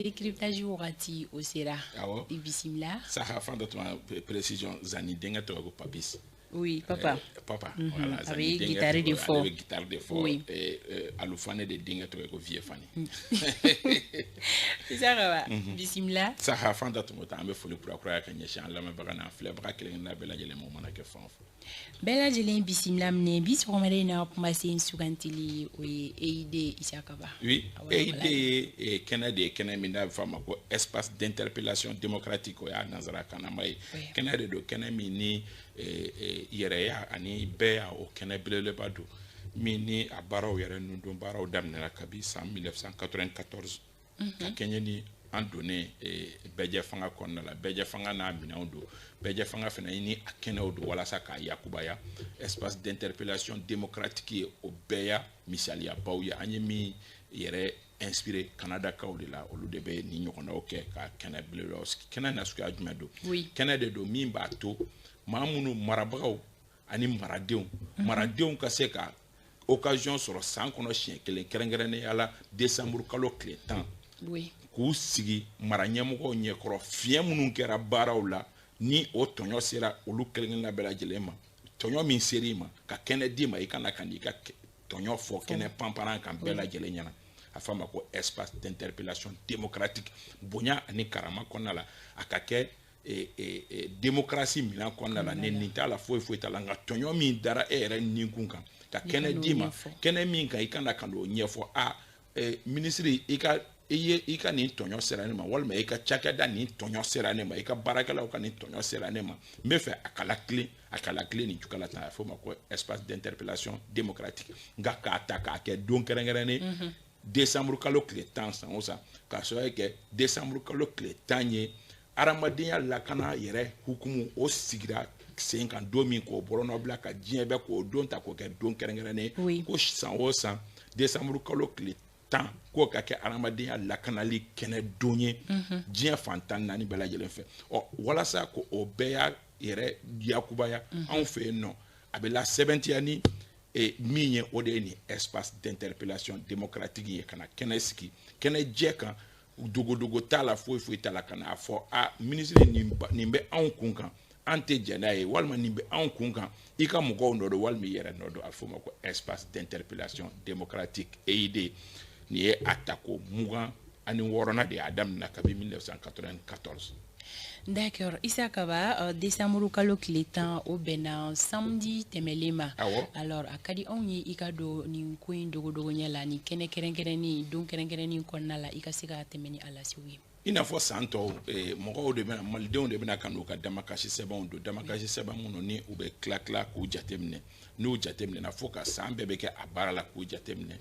Décryptage wagati o sera. Awɔ. I bisimila. Saha, fan dɔ tuma précision, Zani denkɛ tɔgɔ ko Papis. Oui, papa. Papa, voilà. A bɛ guitare de fɔ. Ale bɛ guitare de fɔ. Oui. Alufane de denkɛ tɔgɔ ko Vieux Fane. Issa Kaba, bisimila. Saha, fan dɔ tuma an bɛ foli kura kuraya ka ɲɛsin an lamɛnbaga n'an filɛbaga kelen kelenna bɛɛ lajɛlen ma, o mana kɛ fan o fan. Bɛɛ lajɛlen bisimila minɛ bi sɔgɔmada in na, kumasen sugantili o ye EID, Issa Kaba. Oui, EID ye kɛnɛ de ye, kɛnɛ min n'a bɛ fɔ a ma ko espace d'interpellation démocratique, o y'a nanzara kanama ye. Kɛnɛ de don, kɛnɛ min ni yɛrɛya ani bɛɛya, o kɛnɛ belebeleba don min ni a baaraw yɛrɛ nundon baaraw daminɛna kabi san 1994, ka kɛɲɛ ni an donnen bɛɛjɛ fanga kɔnɔna la. Bɛɛjɛ fanga n'a minɛnw don, bɛɛjɛ fanga fana ni a kɛnɛw don walasa k'a yakubaya. Espace d'interpellation démocratique ye o bɛɛ ya misaliyabaw ye. An ye min yɛrɛ inspiré Kanadakaw de la, olu de bɛ nin ɲɔgɔnnaw kɛ ka kɛnɛ belebelebaw sigi. Kɛnɛ nasuguya jumɛn don? Kɛnɛ de don min b'a to maa minnu marabagaw ani maradenw, maradenw ka se ka occasion sɔrɔ san kɔnɔ siɲɛ kelen, kɛrɛnkɛrɛnnenya la décembre kalo tile 10, k'u sigi mara ɲɛmɔgɔw ɲɛkɔrɔ, fiɲɛ minnu kɛra baaraw la ni o tɔɲɔ sera olu kelen-kelenna bɛɛ lajɛlen ma. Tɔɲɔ min sera i ma, ka kɛnɛ d'i ma, i kana ka n'i ka tɔɲɔ fɔ kɛnɛ panparan kan bɛɛ lajɛlen ɲɛna. A fɔ a ma ko espace d'interpellation démocratique. Bonya ani karama kɔnɔna la, a ka kɛ démocratie minɛn kɔnɔna la, ne nin t'a la, foyi foyi t'a la, nka tɔɲɔ min dara e yɛrɛ nikun kan, ka kɛnɛ d'i ma, kɛnɛ min kan i kana ka n'o ɲɛfɔ. A minisiri, i ka i ye i ka nin tɔɲɔ sera ne ma, walima i ka cakɛda nin tɔɲɔ sera ne ma, i ka baarakɛlaw ka nin tɔɲɔ sera ne ma, n bɛ fɛ a ka latilen, a ka latilen nin cogoya la tan. A fɔ o ma ko espace d'interpellation démocratique. Nka k'a ta k'a kɛ don kɛrɛnkɛrɛnnen, décembre kalo tile 10, san o san, k'a sababu kɛ décembre kalo tile 10 ye adamadenya lakana yɛrɛ hukumu o sigira sen kan don min, k'o bɔlɔnɔ ka diɲɛ bɛɛ k'o don ta k'o kɛ don kɛrɛnkɛrɛnnen, ko san o san décembre kalo tile 10 k'o ka kɛ adamadenya lakanali kɛnɛ don ye diɲɛ fan 14 bɛɛ lajɛlen fɛ. Ɔ, walasa ko o bɛɛ y'a yɛrɛ yakubaya anw fɛ yen nɔ, a bɛ la sɛbɛntiya ni min ye, o de ye nin espace d'interpellation démocratique ye, ka na kɛnɛ sigi, kɛnɛ jɛ kan, dogodogo t'a la, foyi foyi t'a la, ka n'a fɔ: a minisiri, nin bɛ anw kun kan, an tɛ jɛn n'a ye, walima nin bɛ anw kun kan, i ka mɔgɔw nɔ don, walima i yɛrɛ nɔ don. A bɛ f'o ma ko espace d'interpellation démocratique, EID. Nin ye a tako 26nan de ye, a daminɛ kabi 1994. D'accord, Issa Kaba, décembre kalo tile 10, o bɛnna samedi tɛmɛlen ma. Awɔ. Alors a ka di anw ye i ka don nin ko in dogodogo ɲɛ la, nin kɛnɛ kɛrɛnkɛrɛnnen, don kɛrɛnkɛrɛnnen kɔnɔna la, i ka se ka tɛmɛ ni a lasew ye. I n'a fɔ san tɔw, mɔgɔw de bɛna, malidenw de bɛna ka n'u ka damakasi sɛbɛnw don, damakasi sɛbɛn minnu ni u bɛ tila tila k'u jateminɛ, n'u jateminɛna fo ka san bɛɛ bɛ kɛ a baara la k'u jateminɛ,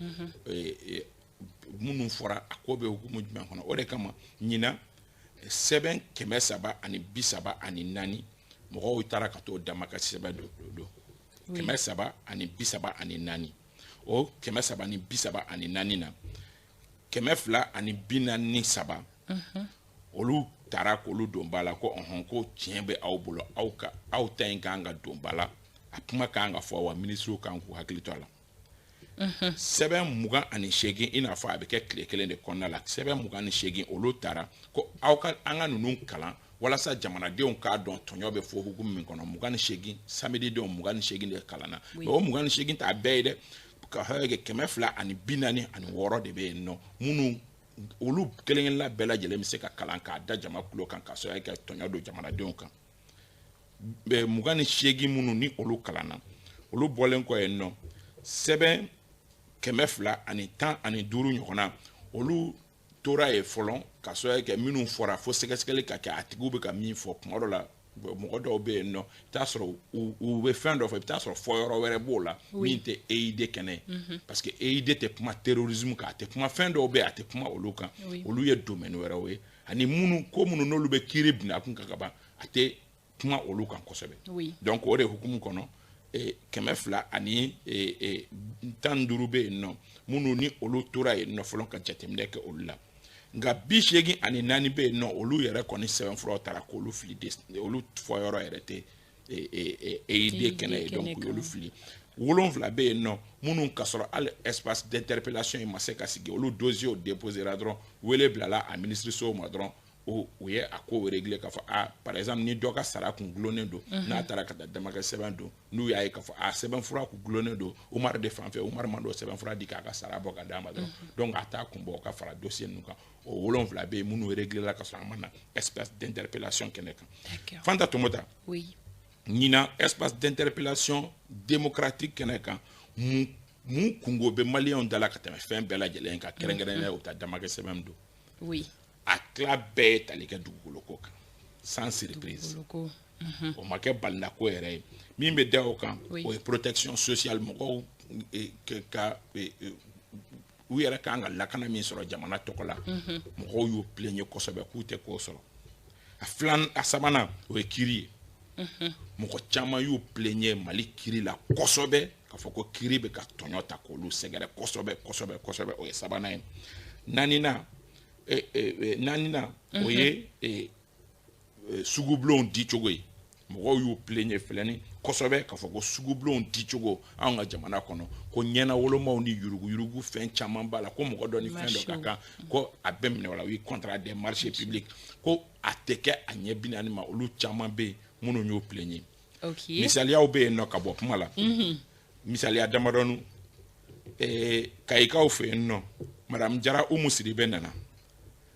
minnu fɔra a ko bɛ hukumu jumɛn kɔnɔ. O de kama ɲinan sɛbɛn 334, mɔgɔw taara ka t'o damakasi sɛbɛn don 334. O 334 na, 243, olu taara k'olu don ba la ko ɔhɔn, ko tiɲɛ bɛ aw bolo, aw ka aw ta in kan ka don ba la, a kuma kan ka fɔ wa, minisiriw kan k'u hakili to a la. Sɛbɛn 28, i n'a fɔ a bɛ kɛ tile kelen de kɔnɔna la, sɛbɛn 28, olu taara ko aw ka an ka ninnu kalan walasa jamanadenw k'a dɔn tɔɲɔ bɛ fɔ hukumu min kɔnɔ. 28, samedi don, 28 de kalanna. Mais o 28 t'a bɛɛ ye dɛ, ka hɛrɛ kɛ 246 de bɛ yen nɔ, minnu olu kelen kelenna bɛɛ lajɛlen bɛ se ka kalan k'a da jama tulo kan, ka sɔrɔ kɛ tɔɲɔ don jamanadenw kan. 28 minnu ni olu kalanna, olu bɔlen kɔ yen nɔ, sɛbɛn 215 ɲɔgɔnna, olu tora yen fɔlɔ, ka sababu kɛ minnu fɔra fo sɛgɛsɛgɛli ka kɛ a tigiw bɛ ka min fɔ. Kuma dɔ la, mɔgɔ dɔw bɛ yen nɔ, i bɛ t'a sɔrɔ u bɛ fɛn dɔ fɔ, i bɛ t'a sɔrɔ fɔ yɔrɔ wɛrɛ b'o la min tɛ EID kɛnɛ ye, parce que EID tɛ kuma terrorisme kan, a tɛ kuma fɛn dɔw bɛ yen, a tɛ kuma olu kan. Olu ye domaine wɛrɛw ye, ani minnu ko minnu n'olu bɛ kiiri bin a kun kan ka ban, a tɛ kuma olu kan kosɛbɛ. Donc o de hukumu kɔnɔ, 215 bɛ yen nɔ, minnu ni olu tora yen nɔ fɔlɔ ka jateminɛ kɛ olu la. Nka 84 bɛ yen nɔ, olu yɛrɛ kɔni sɛbɛnfuraw taara k'olu fili, olu fɔ yɔrɔ yɛrɛ tɛ EID kɛnɛ ye, donc olu fili. 7 bɛ yen nɔ minnu ka sɔrɔ hali espace d'interpellation in ma se ka sigi, olu dossiers déposera dɔrɔn, wele bilala a ministre sow ma dɔrɔn, o ye a ko régler k'a fɔ ah, par exemple ni dɔ ka sara kun gulonnen don, n'a taara ka taa damakɛ sɛbɛn don, n'u y'a ye k'a fɔ ah, sɛbɛn fura kun gulonnen don Umar de fan fɛ, Umar man d'o sɛbɛn fura di k'a ka sara bɔ ka d'a ma dɔrɔn, donc a t'a kun bɔ o ka fara dossier ninnu kan. O 7 bɛ yen minnu régler la ka sɔrɔ an ma na espace d'interpellation kɛnɛ kan. Fanta Tomota, oui, ɲinan espace d'interpellation démocratique kɛnɛ kan, mun kungo bɛ maliyɛnw da la ka tɛmɛ fɛn bɛɛ lajɛlen kan, kɛrɛnkɛrɛnnenya u ta damakɛ sɛbɛn don? Oui. A tila bɛɛ ye tali kɛ dugukolo ko kan, sans surprise. O ma kɛ balinako yɛrɛ ye. Min bɛ da o kan, o ye protection sociale, mɔgɔw ka u yɛrɛ kan ka lakana min sɔrɔ jamana tɔgɔ la, mɔgɔw y'u plaignent kosɛbɛ k'u tɛ k'o sɔrɔ. A filan, a sabanan, o ye kiiri ye. Mɔgɔ caman y'u plaignent Mali kiiri la kosɛbɛ, k'a fɔ ko kiiri bɛ ka tɔɲɔ ta k'olu sɛgɛrɛ kosɛbɛ kosɛbɛ kosɛbɛ. O ye sabanan ye. Naaninan, o ye sugubulonw dicogo ye. Mɔgɔw y'u plaignent filɛni kosɛbɛ k'a fɔ ko sugubulonw dicogo anw ka jamana kɔnɔ, ko ɲɛnawolomaw ni yuruguyurugu fɛn caman b'a la, ko mɔgɔ dɔ ni fɛn dɔ ka kan ko a bɛɛ minɛ o la, u ye contrat des marchés publics, ko a tɛ kɛ a ɲɛ 40 ma. Olu caman bɛ yen minnu y'u plaignent. Misaliyaw bɛ yen nɔ ka bɔ kuma la, misaliya damadɔni: Kayikaw fɛ yen nɔ, madame Jara Umu Sidibe nana,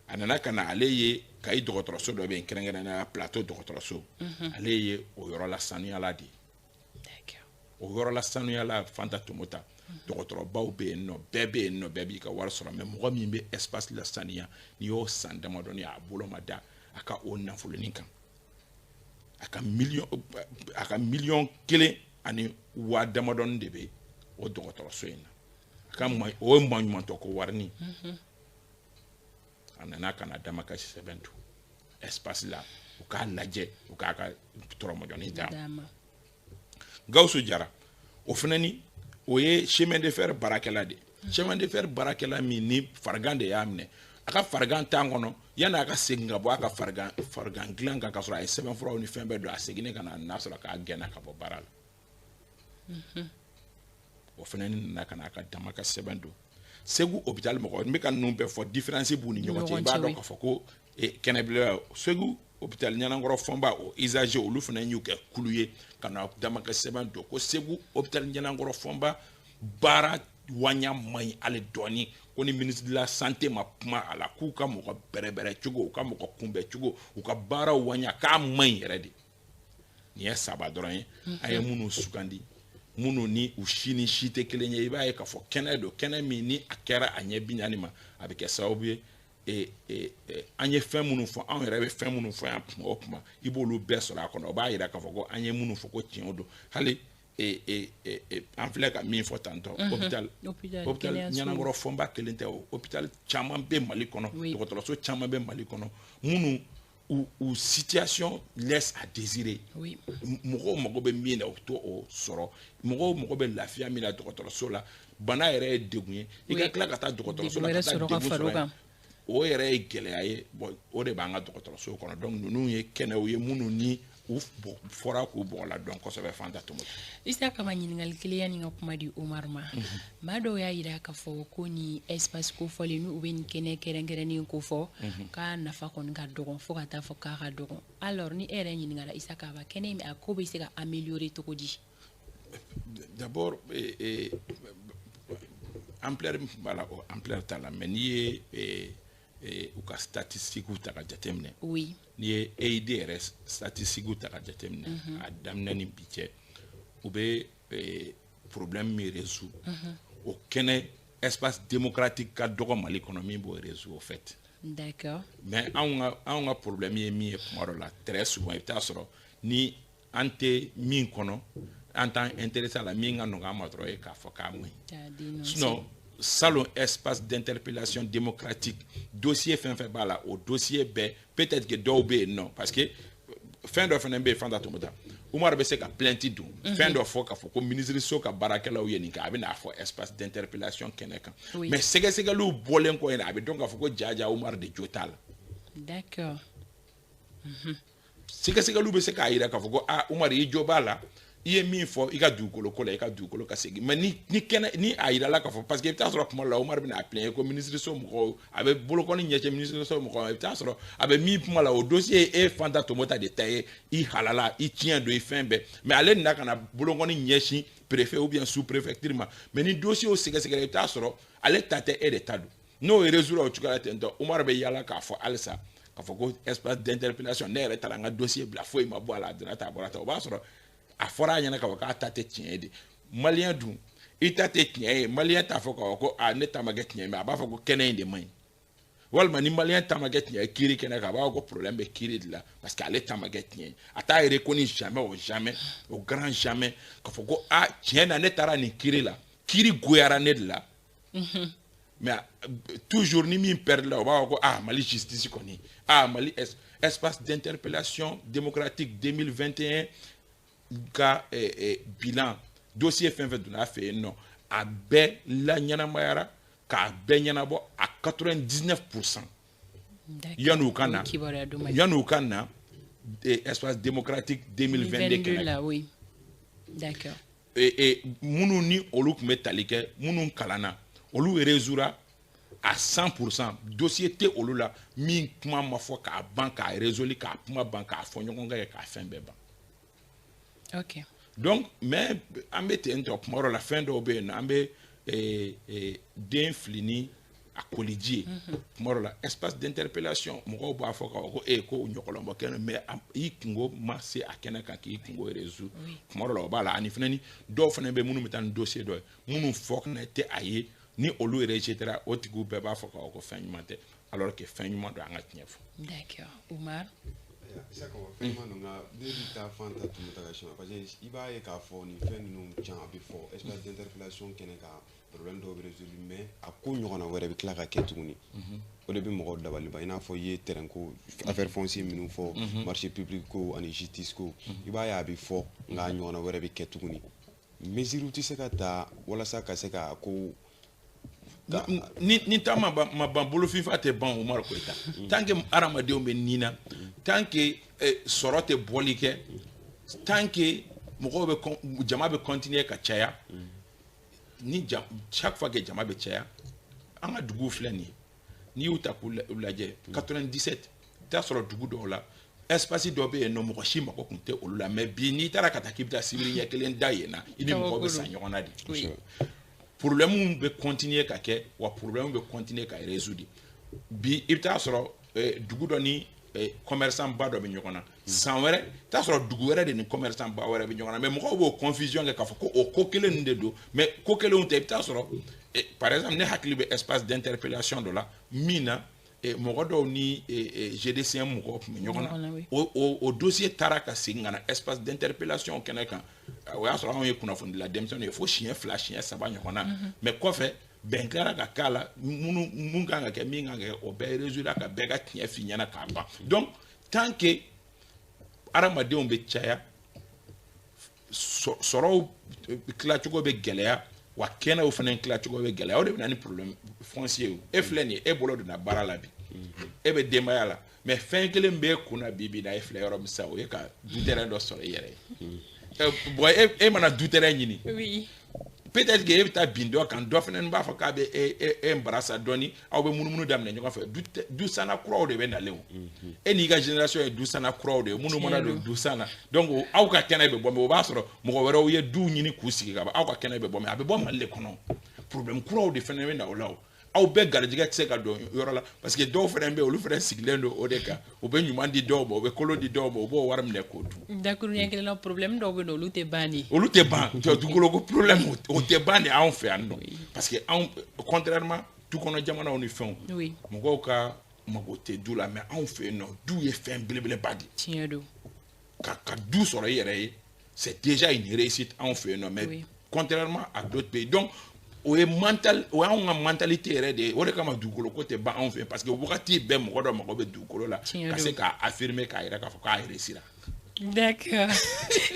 a nana ka na, ale ye Kayi dɔgɔtɔrɔso dɔ bɛ yen, kɛrɛnkɛrɛnnenya Plateau dɔgɔtɔrɔso, ale ye o yɔrɔ la sanuyala de ye. O yɔrɔ la sanuyala, Fanta Tomota, dɔgɔtɔrɔbaw bɛ yen nɔ, bɛɛ bɛ yen nɔ, bɛɛ b'i ka wari sɔrɔ, mais mɔgɔ min bɛ espace la saniya, n'i y'o san damadɔni, a bolo ma da a ka o nafolonin kan, a ka 1,1 miliyɔn damadɔni de bɛ o dɔgɔtɔrɔso in na, a ka o ye maɲumantɔ ko warini. A nana ka na damakasi sɛbɛn to espace la, u k'a lajɛ, u k'a ka tɔrɔmɔjɔni d'a ma. Gawusu Jara, o fana ni o ye chemin de fer baarakɛla de ye, chemin de fer baarakɛla min ni farigan de y'a minɛ, a ka farigan t'an kɔnɔ, yanni a ka segin ka bɔ a ka farigan dilan kan, ka sɔrɔ a ye sɛbɛnfuraw ni fɛn bɛɛ don, a seginnen ka na n'a sɔrɔ k'a gɛnna ka bɔ baara la. O fana ni nana ka na a ka dama ka sɛbɛn don. Segu hôpital mɔgɔ, n bɛ ka ninnu bɛɛ fɔ, différence b'u ni ɲɔgɔn cɛ, i b'a dɔn k'a fɔ ko kɛnɛbila Segu hôpital Ɲanankɔrɔ Fɔnba, o usager, olu fana y'u kɛ kulu ye ka na damakɛ sɛbɛn don ko Segu hôpital Ɲanankɔrɔ Fɔnba baara waɲa man ɲi hali dɔɔni, ko ni ministre de la Santé ma kuma a la, k'u ka mɔgɔ bɛrɛbɛrɛ cogo, u ka mɔgɔ kunbɛ cogo, u ka baara waɲa k'a man ɲi yɛrɛ de. Nin ye saba dɔrɔn ye an ye minnu sugandi, minnu ni u si ni si tɛ kelen ye. I b'a ye k'a fɔ kɛnɛ don, kɛnɛ min ni a kɛra a ɲɛ 40 ma, a bɛ kɛ sababu ye an ye fɛn minnu fɔ, anw yɛrɛ bɛ fɛn minnu fɔ yan kuma o kuma, i b'olu bɛɛ sɔrɔ a kɔnɔ. O b'a yira k'a fɔ ko an ye minnu fɔ ko tiɲɛ don. Hali an filɛ ka min fɔ tantɔ, hôpital Ɲanankɔrɔ Fɔnba kelen tɛ o, hôpital caman bɛ Mali kɔnɔ, dɔgɔtɔrɔso caman bɛ Mali kɔnɔ minnu u situation laisse à désirer. Mɔgɔw mago bɛ min na, u t'o sɔrɔ. Mɔgɔw mago bɛ lafiya min na dɔgɔtɔrɔso la, bana yɛrɛ ye degun ye, i ka tila ka taa dɔgɔtɔrɔso la ka taa degun sɔrɔ yen, o yɛrɛ ye gɛlɛya ye. Bon, o de b'an ka dɔgɔtɔrɔso kɔnɔ. Donc ninnu ye kɛnɛw ye minnu ni u fɔra k'u bɔgɔ la dɔn kosɛbɛ, Fanta Tomoto. Isa Kaba, ɲininkali kelen yanni ka kuma di Omar ma. Maa dɔw y'a yira k'a fɔ ko ni espace kofɔlen n'u bɛ nin kɛnɛ kɛrɛnkɛrɛnnen kofɔ, k'a nafa kɔni ka dɔgɔn, fo ka taa fɔ k'a ka dɔgɔn. Alors ni e yɛrɛ ɲininkara, Isa Kaba, kɛnɛ in a ko bɛ se ka améliorer cogo di? D'abord, ampleur min b'a la, o ampleur t'a la, mais n'i ye u ka statistiques ta ka jateminɛ, n'i ye EID yɛrɛ statistiques ta ka jateminɛ, a daminɛ ni bi cɛ, u bɛ problème min résout, o kɛnɛ espace démocratique ka dɔgɔ Mali kɔnɔ min b'o résout au fait. Mais anw ka problème ye min ye, kuma dɔ la, très souvent, i bɛ taa sɔrɔ ni an tɛ min kɔnɔ, an t'an intéressé a la, min ka nɔgɔn an ma dɔrɔn ye k'a fɔ k'a man ɲi. Sinon salon espace d'interpellation démocratique, dossier fɛn fɛn b'a la, o dossier bɛɛ, peut-être que dɔw bɛ yen nɔ, parce que fɛn dɔ fana bɛ yen, Fanta Tomoda, Umar bɛ se ka plainte don, fɛn dɔ fɔ k'a fɔ ko ministre so ka baarakɛlaw ye nin kɛ, a bɛ n'a fɔ espace d'interpellation kɛnɛ kan, mais sɛgɛsɛgɛliw bɔlen kɔ yen, a bɛ dɔn k'a fɔ ko jaja Umar de jo t'a la. Sɛgɛsɛgɛliw bɛ se k'a jira k'a fɔ ko ah, Umar, i jo b'a la. I ye min fɔ i ka dugukolo ko la, i ka dugukolo ka segin. Mais ni kɛnɛ ni a yirala k'a fɔ, parce que i bɛ taa sɔrɔ kuma la, Umaru bɛna a plaindre ko minisiriso mɔgɔw, a bɛ bolokɔni ɲɛsin minisiriso mɔgɔw ma. I bɛ taa sɔrɔ a bɛ min kuma la, o dossier ye e Fanta Tomota de ta ye, i halala, i tiɲɛ don, i fɛn bɛɛ. Mais ale nana ka na bolokɔni ɲɛsin préfet ou bien sous préfecture ma. Mais ni dossier sɛgɛsɛgɛra, i bɛ taa sɔrɔ ale ta tɛ, e de ta don. N'o résoudre o cogoya la ten tɔ, Umaru bɛ yala k'a fɔ halisa k'a fɔ ko espace d'interpellation, ne yɛrɛ taara n ka dossier bila, foyi ma bɔ a la, a donna tan, a bɔra tan. O b'a sɔrɔ a fɔra a ɲɛna k'a fɔ k'a ta tɛ tiɲɛ ye de. Malien dun, i ta tɛ tiɲɛ ye, malien t'a fɔ k'a fɔ ko aa, ne ta ma kɛ tiɲɛ ye, mais a b'a fɔ ko kɛnɛ in de man ɲi. Walima ni malien ta ma kɛ tiɲɛ ye kiiri kɛnɛ kan, a b'a fɔ ko problème bɛ kiiri de la, parce que ale ta ma kɛ tiɲɛ ye. A t'a reconnu jamais, au jamais, au grand jamais, k'a fɔ ko aa, tiɲɛ na, ne taara nin kiiri la, kiiri goyara ne de la. Mais toujours ni min perdre la, o b'a fɔ ko ah, Mali justice kɔni, ah, Mali. Espace d'interpellation démocratique 2021 ka bilan, dossier fɛn fɛn donna a fɛ yen nɔ, a bɛɛ la ɲɛnamayara k'a bɛɛ ɲɛnabɔ à 99 %. Yan'u ka na espace démocratique 2022 kɛnɛ la, oui, d'accord. Minnu ni olu tun bɛ tali kɛ, minnu kalanna, olu résoudra à 100 %. Dossier tɛ olu la min kuma ma fɔ k'a ban, k'a résolu, k'a kuma ban, k'a fɔ ɲɔgɔn kan, k'a fɛn bɛɛ ban. Donc, mais an bɛ ten tɔ. Kuma dɔ la, fɛn dɔw bɛ yen nɔ, an bɛ den fili ni a koliji ye. Kuma dɔ la, espace d'interpellation, mɔgɔw b'a fɔ k'a fɔ ko e ko ɲɔgɔlɔnbɔ kɛnɛ, mais i kungo ma se a kɛnɛ kan k'i kungo résoudre. Kuma dɔ la, o b'a la. Ani fɛnɛ, ni dɔw fɛnɛ bɛ minnu bɛ taa ni dossier dɔ ye, minnu fɔ tɛ a ye, ni olu rejetera, o tigiw bɛɛ b'a fɔ k'a fɔ ko fɛn ɲuman tɛ, alors que fɛn ɲuman don, an ka tiɲɛ fɔ. D'accord, Umar. Isaka, fɛn ɲuman don, nka ne bɛ taa Fanta Tomota ka sima, parce que i b'a ye k'a fɔ nin fɛn ninnu caman bɛ fɔ espace d'interpellation kɛnɛ kan, problème dɔw bɛ résoudre, mais a ko ɲɔgɔnna wɛrɛ bɛ tila ka kɛ tuguni. O de bɛ mɔgɔw dabali ban. I n'a fɔ i ye terrain ko, affaire foncière minnu fɔ, marché public ko ani justice ko, i b'a ye a bɛ fɔ, nka a ɲɔgɔnna wɛrɛ bɛ kɛ tuguni. Mesure tɛ se ka ta walasa ka se ka ko Ni ta ma ban, bolofinfa tɛ ban. Umaru Koyita, tant que hadamadenw bɛ nin na, tant que sɔrɔ tɛ bɔli kɛ, tant que mɔgɔw bɛ, jama bɛ continuer ka caya, ni chaque fois que jama bɛ caya, an ka duguw filɛ nin ye, n'i y'u ta k'u lajɛ, 97, i t'a sɔrɔ dugu dɔw la, espace dɔ bɛ yen nɔ, mɔgɔ si mako tun tɛ olu la. Mais bi, n'i taara ka taa k'i bɛ taa sibiri ɲɛ kelen da yen na, i ni mɔgɔw bɛ san ɲɔgɔn na de. Problème bɛ continuer ka kɛ, wa problème bɛ continuer ka résoudre. Bi, i bɛ taa sɔrɔ dugu dɔ ni commerçant ba dɔ bɛ ɲɔgɔn na, san wɛrɛ, i bɛ taa sɔrɔ dugu wɛrɛ de ni commerçant ba wɛrɛ bɛ ɲɔgɔn na. Mais mɔgɔw b'o confusion kɛ k'a fɔ ko o ko kelen ninnu de don, mais ko kelenw tɛ. I bɛ taa sɔrɔ, par exemple, ne hakili bɛ espace d'interpellation dɔ la min na, mɔgɔ dɔw ni GDCM mɔgɔw tun bɛ ɲɔgɔn na. O dossier taara ka segin ka na espace d'interpellation kɛnɛ kan. O y'a sɔrɔ anw ye kunnafonidila denmisɛnninw ye, fo siɲɛ fila, siɲɛ saba ɲɔgɔn na. Mais kɔfɛ, bɛn tilara ka k'a la, minnu mun kan ka kɛ, min kan ka kɛ, o bɛɛ résoudre ka bɛɛ ka tiɲɛ f'i ɲɛna k'a ban. Donc, tant que hadamadenw bɛ caya, sɔrɔw tilacogo bɛ gɛlɛya, wa kɛnɛw fana tilacogo bɛ gɛlɛya. O de bɛ na ni problème foncier ye. E filɛ nin ye, e bolo donna baara la bi, e bɛ denbaya la, mais fɛn kelen b'e kun na bi bi in na, e filɛ yɔrɔ min sisan, o ye ka du terrain dɔ sɔrɔ i yɛrɛ ye. Bon, e mana du terrain ɲini, peut-être que e bɛ taa bin dɔ kan, dɔ fana b'a fɔ k'a bɛ e embarrasser dɔɔni, aw bɛ munumunu daminɛ ɲɔgɔn fɛ. Du sanna kuraw de bɛ nalen. O e n'i ka génération ye du sanna kuraw de ye, minnu mana don du san na, donc aw ka kɛnɛ bɛ bɔ. Mais o b'a sɔrɔ mɔgɔ wɛrɛw ye duw ɲini k'u sigi ka ban, aw ka kɛnɛ bɛ bɔ. Mais a bɛ bɔ Mali de kɔnɔ, problème kuraw de fana bɛ na o la. O aw bɛɛ garijɛgɛ tɛ se ka don yɔrɔ la, parce que dɔw fana bɛ yen, olu fana sigilen don o de kan. U bɛ ɲuman di dɔw ma, u bɛ kolon di dɔw ma, u b'o wari minɛ k'o dun. Dakuruɲɛ kelen na, problème dɔw bɛ yen nɔ, olu tɛ ban de. Olu tɛ ban. Dugukolo ko problème, o tɛ ban de anw fɛ yan nɔ, parce que anw, contrairement du kɔnɔ jamanaw ni fɛnw, mɔgɔw ka mago tɛ du la. Mais anw fɛ yen nɔ, du ye fɛn belebeleba de ye. Tiɲɛ don. Ka du sɔrɔ i yɛrɛ ye, c'est déjà une réussite anw fɛ yen nɔ. Mais contrairement à d'autres pays, donc o ye mental, o y'anw ka mentalité yɛrɛ de ye. O de kama dugukolo ko tɛ ban anw fɛ, parce que wagati bɛɛ mɔgɔ dɔ mago bɛ dugukolo la ka se k'a affirmer, k'a yɛrɛ k'a fɔ k'a réussira. D'accord,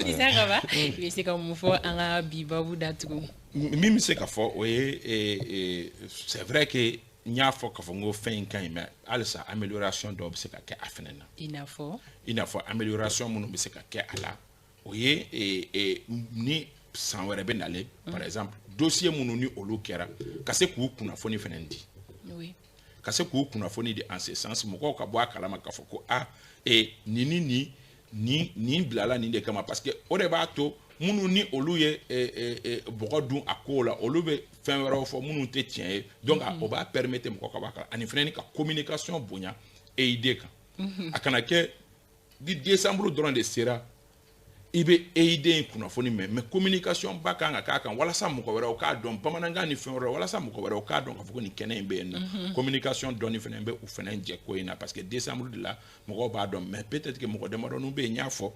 Isa Kaba, i bɛ se ka mun fɔ an ka bi babu datugu? Min bɛ se ka fɔ, o ye, c'est vrai que n y'a fɔ k'a fɔ n ko fɛn in ka ɲi, mais halisa amélioration dɔw bɛ se ka kɛ a fɛnɛ na. I n'a fɔ? I n'a fɔ amélioration minnu bɛ se ka kɛ a la, O ye ni san wɛrɛ bɛ nalen, par exemple dossier minnu ni olu kɛra, ka se k'u kunnafoni fana di, ka se k'u kunnafoni di en ce sens, mɔgɔw ka bɔ a kalama k'a fɔ ko a nin ni nin nin bilala nin de kama, parce que o de b'a to minnu ni olu ye bɔgɔ dun a ko la, olu bɛ fɛn wɛrɛw fɔ minnu tɛ tiɲɛ ye. Donc o b'a permettre mɔgɔ ka bɔ a kalama, ani fana ka communication bonya EID kan. A kana kɛ ni décembre dɔrɔn de sera i bɛ EID in kunnafoni mɛn, mais communication ba kan ka k'a kan walasa mɔgɔ wɛrɛw k'a dɔn, bamanankan ni fɛn wɛrɛw, walasa mɔgɔ wɛrɛw k'a dɔn k'a fɔ ko nin kɛnɛ in bɛ yen nɔ. Communication dɔɔni fana bɛ u fana jɛ ko in na, parce que décembre de la mɔgɔw b'a dɔn, mais peut-être que mɔgɔ damadɔnin bɛ yen. N y'a fɔ,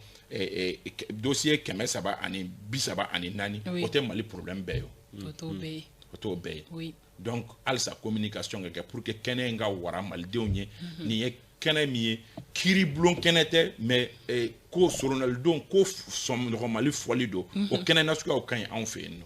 dossier 334, o tɛ Mali problème bɛɛ ye. O t'o bɛɛ ye. O t'o bɛɛ ye. Donc halisa communication ka kɛ pour que kɛnɛ in ka wara malidenw ye. Nin ye kɛnɛ min ye, kiiribulon kɛnɛ tɛ, mais ko soronalidon ko sɔnɔgɔmali fɔli don, o kɛnɛ nasuguyaw ka ɲi anw fɛ yen nɔ.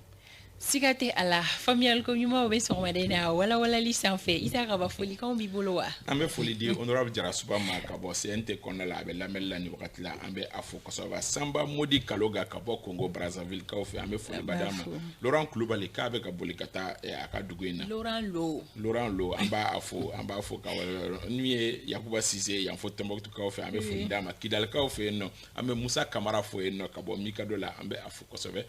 Siga tɛ a la, faamuyaliko ɲumanw bɛ sɔgɔmada in na walawalali sanfɛ. Isa Kaba, folikanw b'i bolo wa? An bɛ foli di honorable Jarasuba ma ka bɔ CNT kɔnɔna la, a bɛ lamɛnli la nin wagati la, an bɛ a fo kosɛbɛ. Sanba Modi Kaloga ka bɔ Congo Brazzaville kaw fɛ, an bɛ foli ba d'a ma. Laurent Kulubali k'a bɛ ka boli ka taa a ka dugu in na. Laurent Lo. Laurent Lo, an b'a fo, an b'a fo ka wale. N'u ye Yakuba Sise yan fo Tɔnbɔkutu kaw fɛ, an bɛ foli d'a ma. Kidalikaw fɛ yen nɔ, an bɛ Musa Kamara fo yen nɔ ka bɔ Mikado la, an bɛ a fo kosɛbɛ.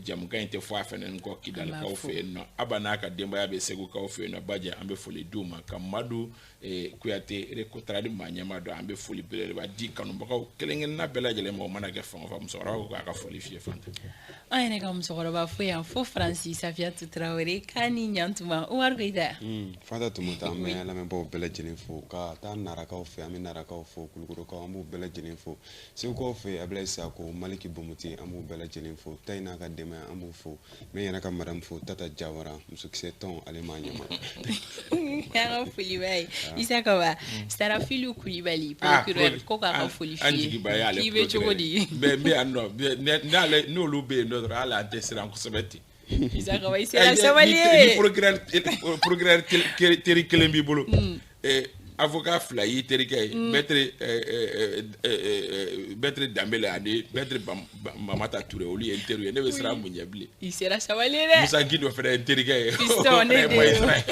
Jamukan in tɛ fɔ a fɛnɛ kɔ Kidalikaw fɛ yen nɔ. Aba n'a ka denbaya bɛ Segukaw fɛ yen nɔ, Bajɛ, an bɛ foli d'u ma. Ka Madu Kuyate Rekotradi maa ɲɛmaa dɔn, an bɛ foli belebeleba di kanubagaw kelen-kelenna bɛɛ lajɛlen ma. O mana kɛ fan o fan, musokɔrɔba ko k'a ka foli fiyɛ fan tɛ. An yɛrɛ ka musokɔrɔba fo yan fo Faransi, Safiyatu Tarawele, k'a ni ɲantuma. Umaru Keyita. Fanta Tumata, an bɛ lamɛnbaaw bɛɛ lajɛlen fo ka taa Narakaw fɛ, an bɛ Narakaw fo, Kulukorokaw, an b'u bɛɛ lajɛlen fo. Segukaw fɛ, Abulayi Sako, Maliki Bomuti, an b'u bɛɛ lajɛlen fo. Tayi n'a ka denbaya, an b'u fo. N bɛ yɛrɛ ka madame fo, Tata Jawara, musokisɛ tɔn, ale m'a ɲɛma. An ka foli b'a ye. Isa Kaba, Sarafilu Kulibali, procureur, ko k'a ka foli f'i ye. K'i bɛ cogo di? N bɛ yan nɔ, n'olu bɛ yen nɔ dɔrɔn, hali an tɛ siran kosɛbɛ ten. Isa Kaba, i sera sabali ye. Ni procureur teri kelen b'i bolo, avocat fila y'i terikɛ ye, maître Danbele ani maître Mamata Touré, olu ye n teriw ye, ne bɛ siran mun ɲɛ bilen? I sera sabali ye dɛ. Musa Gindo fana ye n terikɛ ye. Fiston, ne den.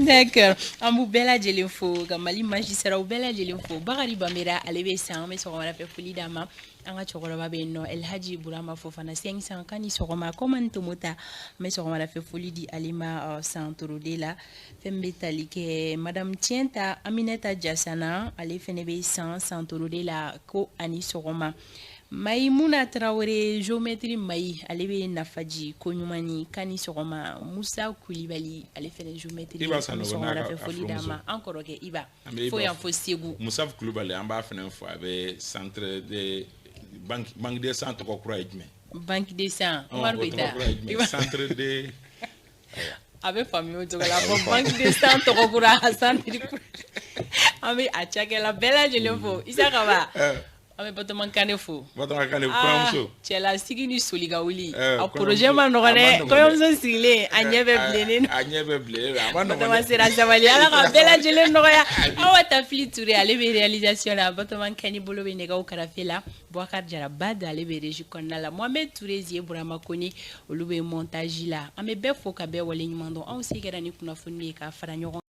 D'accord, an b'u bɛɛ lajɛlen fo, ka Mali magistrat bɛɛ lajɛlen fo. Bakari Banbera, ale bɛ san, an bɛ sɔgɔmada fɛ foli d'a ma. An ka cɛkɔrɔba bɛ yen nɔ, Elhaji Burama Fofana, 500, k'a ni sɔgɔma. Koman Tomota, an bɛ sɔgɔmada fɛ foli di ale ma san Torode la. Fɛn bɛ tali kɛ madame Tienta Aminata Jasana, ale fɛnɛ bɛ san Torode la, ko ani sɔgɔma. Mayimuna Tarawele, géométrie Mayi, ale bɛ nafaji ko ɲuman ni, k'a ni sɔgɔma. Musa Kulibali, ale fɛnɛ géométrie, sɔgɔmada fɛ foli d'a ma. An kɔrɔkɛ Iba fo yan fo Segu. Musa Kulibali, an b'a fɛnɛ fo, a bɛ centre de banque de sang tɔgɔ kura ye jumɛn? Banque de sang, Umaru Keyita. Centre de a bɛ faamuya o cogo la, fɔ banque de sang tɔgɔ kura, centre kura. An bɛ a cakɛla bɛɛ lajɛlen fo. Isa Kaba, an bɛ Batɔma Kane fo. Batɔma Kane, kɔɲɔmuso. Cɛlasigi ni soli ka wuli. A projet ma nɔgɔn dɛ. Kɔɲɔmuso sigilen, a ɲɛ bɛ bilennen don. A ɲɛ bɛ bilennen don, a ma nɔgɔn dɛ. Batɔma sera sabali, Ala ka bɛɛ lajɛlen nɔgɔya. Awa Tafili Ture, ale bɛ réalisation la. Batɔma Kane bolo bɛ nɛgɛw karafe la. Boubacar Jaraba, ale bɛ régie kɔnɔna la. Mohamed Touré, Zie Burama Kone, olu bɛ montage la. An bɛ bɛɛ fo ka bɛɛ waleɲuman dɔn. Anw se kɛra ni kunnafoni ye ka fara ɲɔgɔn